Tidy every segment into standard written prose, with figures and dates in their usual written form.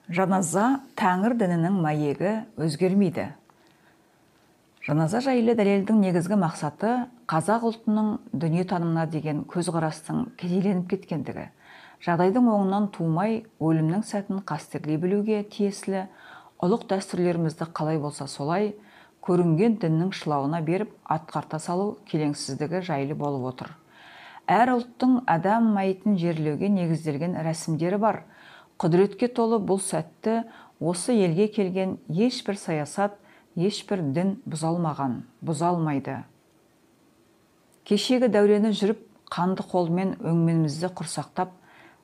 Жаназа тәңір дінінің мәйегі өзгермейді. Жаназа жайлы дәлелдің негізгі мақсаты қазақ ұлтының дүниетанымына деген көзқарастың кедейленіп кеткендігі, жағдайдың оңынан тумай өлімнің сәтін қастерлей білуге тиесілі ұлық дәстүрлерімізді қалай болса солай көрінген діннің шылауына беріп атқарта салу келеңсіздігі жайлы болып отыр. Әр ұлттың адам мәйітін жерлеуге негізделген рәсімдері бар. Құдіретке толы бұл сәтті осы елге келген ешбір саясат, ешбір дін бұза алмаған, бұза алмайды. Кешегі дәурені жүріп, қанды қолмен өңменімізді құрсақтап,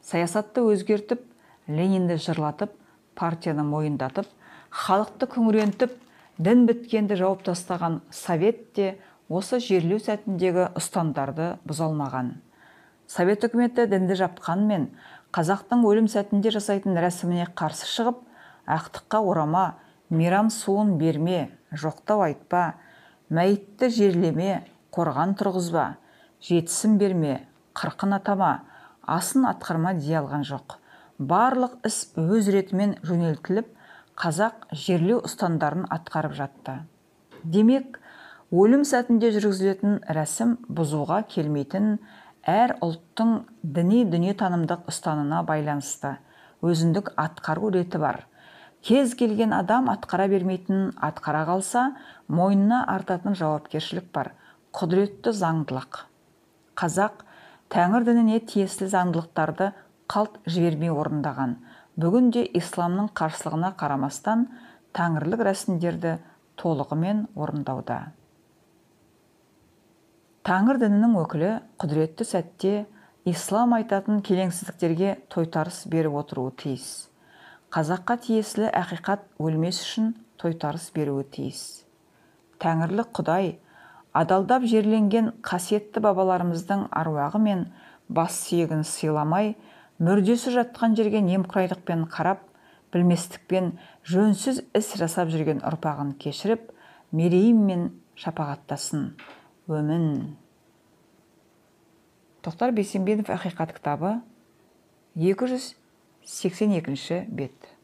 саясатты өзгертіп, Ленинді жырлатып, партияны мойындатып, халықты күңірентіп, дін біткенді жауып тастаған Совет те осы жерлеу сәтіндегі ұстамдарды бұза алмаған. Совет үкіметі дінді жапқанмен, қазақтың өлім сәтінде жасайтын рәсіміне қарсы шығып, ақтыққа орама, мейрам суын берме, жоқтау айтпа, мәйітті жерлеме, қорған тұрғызба, жетісін берме, қырқын атама, асын атқарма дей алған жоқ. Барлық іс өз ретімен жөнелтіліп, қазақ жерлеу ұстамдарын атқарып жатты. Демек, өлім сәтінде жүргізілетін рәсім бұзуға келмейтін әр ұлттың діни дүниетанымдық ұстанына байланысты өзіндік атқару реті бар. Кез келген адам атқара бермейтін, атқара қалса, мойнына артатын жауапкершілік бар. Құдіретті заңдылық. Қазақ тәңір дініне тиесілі заңдылықтарды қалт жібермей орындаған. Бүгінде исламның қарсылығына қарамастан тәңірлік рәсімдерді толығымен орындауда. Тәңір дінінің өкілі құдіретті сәтте ислам айтатын келеңсіздіктерге тойтарыс беріп отыруы тиіс. Қазаққа тиесілі ақиқат өлмес үшін тойтарыс беруі тиіс. Тәңірлік Құдай адалдап жерленген қасиетті бабаларымыздың аруағы мен бас сүйегін сыйламай, мүрдесі жатқан жерге немқұрайлықпен қарап, білместікпен жөнсіз іс жасап жүрген ұрпағын кешіріп, мерейіммен шапағаттасын. Өмін. Тоқтар Бейсенбинов Ақиқат кітабы 282 бет.